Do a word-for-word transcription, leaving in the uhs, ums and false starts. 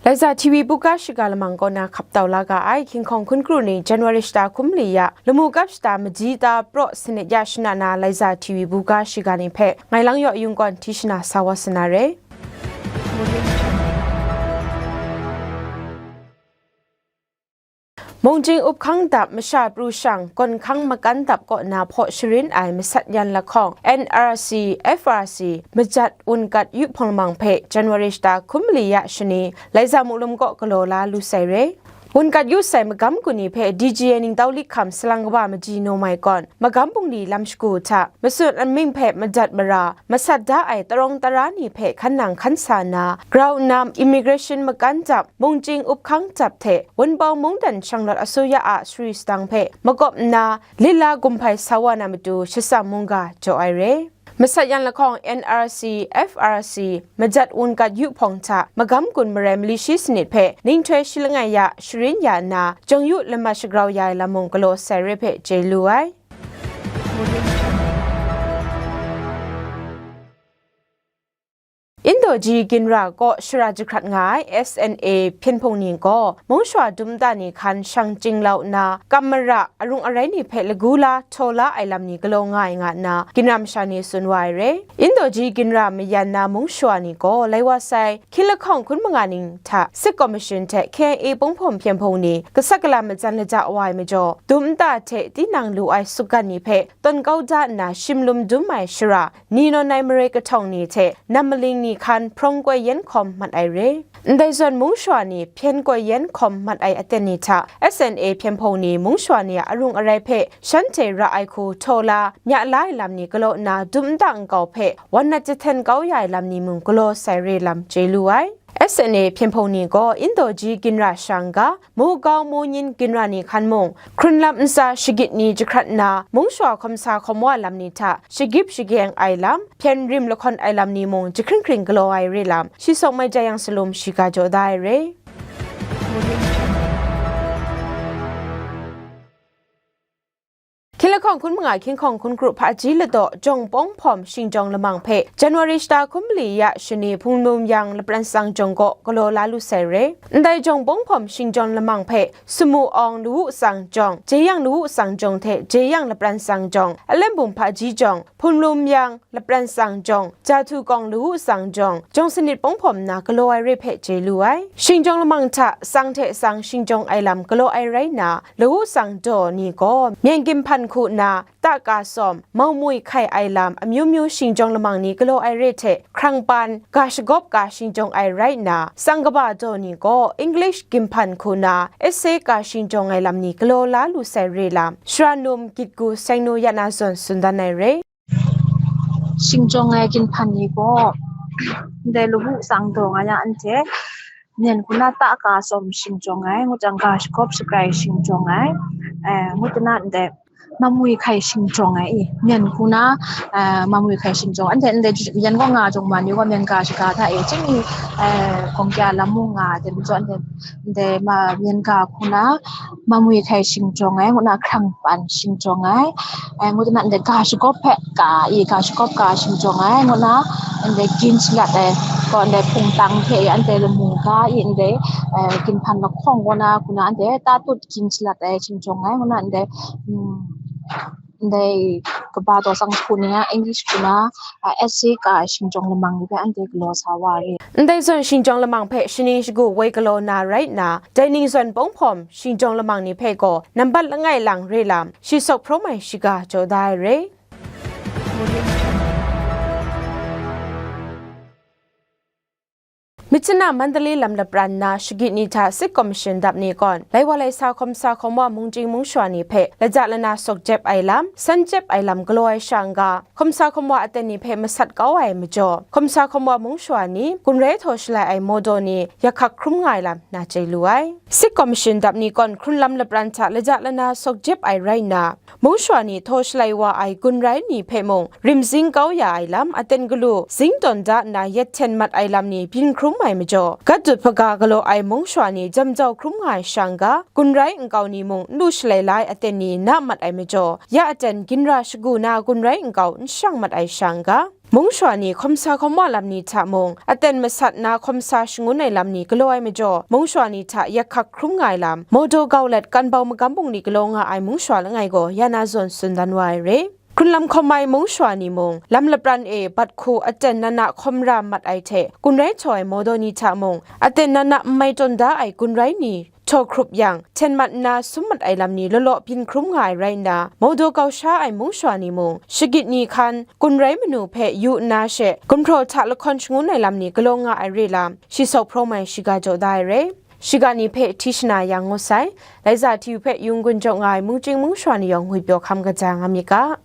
Laiza T V buga shiga lamang kaw na hkap tau la ga ai, King Hkawng hkun kru ni January shata hkum mali ya, lamu kap shata maji ta praw sanit ya shana na Laiza T V buga shiga ni hpe, ngai lang yaw yung kawn hti shana sa wa sa na re. Mungchying up hkang dap, masha pru shang, gawn hkang makan dap kaw na hpaw sharin ai masat yan lahkawng, N R C, F R C, majat wunkat yu hpawng lamang hpe January shata hkum mali ya shani, Laiza Muklum kaw galaw la lu sai re. Wunkat yu sai magam gun ni hpe D G A ningtau lik hkam salang kaba maji naw mai gawn, magam bungli lam shagu hta, matsun amying hpe madat mara, masat da ai tarawng tara ni hpe hkan nang hkan sa nna, grau nna immigration makan dap, mungchying up hkang dap hte Wunpawng mungdan shanglawt asuya a sari sadang hpe makawp nna, lila gumhpai sa wa na matu shatsam mungga jaw ai re. Masat yan lahkawng N R C, F R C, majat wunkat yu hpawng hta magam gun marai mali shi sanit hpe ninghtoi shi langai ya sharin ya nna, jawng yu lamat shagrau ya ai lam mung galaw sai re hpe chye lu ai. Indaw ji ginra kaw shara jahkrat nga ai S N A hpyen hpung ni gaw, mung shawa dum nta ni hkan shang chying lau nna, kam mara, arung arai ni hpe lagu la, htaw la ai lam ni galaw nga ai nga nna, ginra masha ni tsun wa ai re. Indaw ji ginra mayan na mung shawa ni gaw, lai wa sai, hkying lahkawng hkun manga ning hta Sik Kaw Mashin hte K I A Pung Hpawm hpyen hpung ni, kasak kalam matsan laja wa ai majaw, dum nta hte tinang lu ai sukgan ni hpe tawn kau da nna, shim lum dum ai shara, ni nawn ai mare kahtawng ni hte nam maling ni hkan hprawng koi yen hkawm mat ai re. Ndai zawn mung shawa ni hpyen koi yen hkawm mat ai aten ni hta S N A hpyen hpung ni mung shawa ni a arung arai hpe shanhte ra ai hku htaw la, mya la ai lam ni galaw nna dum nta nkau hpe wan nat jahten kau ya ai lam ni mung galaw sai re lam chye lu ai. S N A hpyen hpung ni gaw Indaw ji ginra shang ga, Mugau Munyin ginra ni hkan mung, hkrunlap ntsa shagit ni jahkrat nna, mung shawa hkawm sa hkawm wa lam ni hta shagip shageng ai lam, hpyen rim lahkawn ai lam ni mung jahkring hkring galaw ai re lam, shi sawk mai jai yang salum shiga jaw da ai re. Hkying lahkawng hkun manga King Hkawng hkun kru hpaji ladaw jawng pawng hpawm shingjawng lamang hpe January shata hkum mali ya shani Hpunglum yang lapran tsang jawng kaw galaw la lu sai re. Ndai jawng pawng hpawm shingjawng lamang hpe Sumu Awng lawu tsang jawng, Jeyang lawu tsang jawng hte Jeyang lapran tsang jawng, Alem Bum hpaji jawng, Hpunglum yang lapran tsang jawng, Jahtu Kawng lawu tsang jawng, jawng sanit pawng hpawm nna galaw ai re hpe chye lu ai. Shingjawng lamang hta tsang hte tsang shingjawng ai lam galaw ai rai nna, lawu tsang daw ni gaw, myen ginhpan hku nna, ta ka sawm, mau mui hkai ai lam, amyu myu shingjawng lamang ni galaw ai re hte, hkrang pan, ga shagawp ga shingjawng ai rai nna, tsang kaba daw ni gaw, English ginhpan hku nna, essay ga shingjawng ai lam ni galaw la lu sai re lam, Shara Num Gitgu Seng Nu ya na zawn tsun dan ai re. Shingjawng ai ginhpan ni gaw, ndai lawu tsang daw nga ya anhte, myen hku na ta ka sawm shingjawng ai, ngut jang ga shagawp shagai shingjawng ai, eh, ngut na ndai, mamwi hkai shingjawng ai i, myen hku na, eh, mamwi hkai shingjawng, anhte ndai yan gaw nga jawng ma ni gaw myen ga shaga hta e, chyeing i, eh, gawng kya lam mung nga ai, dai majaw anhte ndai ma, myen ga hku na, mamwi hkai shingjawng ai, ngut na hkrang pan shingjawng ai, eh, ngut na ndai ga shagawp hpe ka i, ga shagawp ka shingjawng ai, ngut na ndai gin shalat ai, gaw ndai hpung tang hte i, anhte lamu ga i, ndai, eh, ginhpan lahkawng gaw na, hku na ndai tatut gin shalat ai shingjawng ai, ngut na ndai, mm, ndai kaba daw tsang hku ni a, English hku na, a, essay ka ai shingjawng lamang ni hpe anhte galaw sa wa re. Ndai zawn shingjawng lamang hpe shaning shagu woi galaw na rai nna, dai ning zawn pawng hpawm shingjawng lamang ni hpe gaw nambat langai lang re lam, shi sawk hprawm ai shiga jaw da ai re. Myitkyina Mandalay lam lapran na shagit ni hta Sik Kaw Mashin dap ni gawn, lai wa lai sa hkawm sa hkawm wa mungchying mungshawa ni hpe laja lana sawk jep ai lam, san jep ai lam galaw ai sha n-ga, hkawm sa hkawm wa aten ni hpe masat kau ai majaw, hkawm sa hkawm wa mungshawa ni, gun rai htaw shalai ai mawdaw ni, yak hkak hkrum nga ai lam na chye lu ai. Sik Kaw Mashin dap ni gawn hkrun lam lapran hta laja lana sawk jep ai rai nna, mungshawa ni htaw shalai wa ai gun rai ni hpe mung rimzing kau ya ai lam, aten galu zing tawn da nna yet hten mat ai lam ni byin hkrum ai majaw, gat dut hpaga galaw ai mungshawa ni jam jau hkrum nga ai sha n-ga, gun rai nkau ni mung n lu shalai la ai aten ni na mat ai majaw, ya aten ginra shagu na gun rai nkau n shang mat ai sha n-ga, Mung sha ni hkawm sa hkawm wa lam ni hta mung, aten masat na hkawm sa shangun ai lam ni galaw ai majaw, mung sha ni hta yak hkak hkrum nga ai lam, Mawdaw gau let kan bau magam bungli galaw nga ai mung sha langai gaw ya na zawn tsun dan wa ai re. Hkrunlam hkawm ai mung sha ni mung, lam lapran e bat hku aten nana hkawm ra mat ai hte, kun rai htaw ai Mawdaw ni hta mung, aten nana n mai tawn da ai kun rai ni htaw hkrup yang, hten mat nna sum mat ai lam ni law law byin hkrum nga ai rai nna, Mawdaw gau sha ai mung sha ni mung, shagit ni hkan, kun rai manu hpe yu nna she, gumhpraw hta lahkawn shangun ai lam ni galaw nga ai re lam, shi sau hprawng ai shiga jaw da ai re. Shiga ni hpe hti shana yang ngut sai, Laiza T V hpe yung gun jaw nga ai mungchying mung sha ni yawng ngwi pyaw hkam kaja nga myit ga.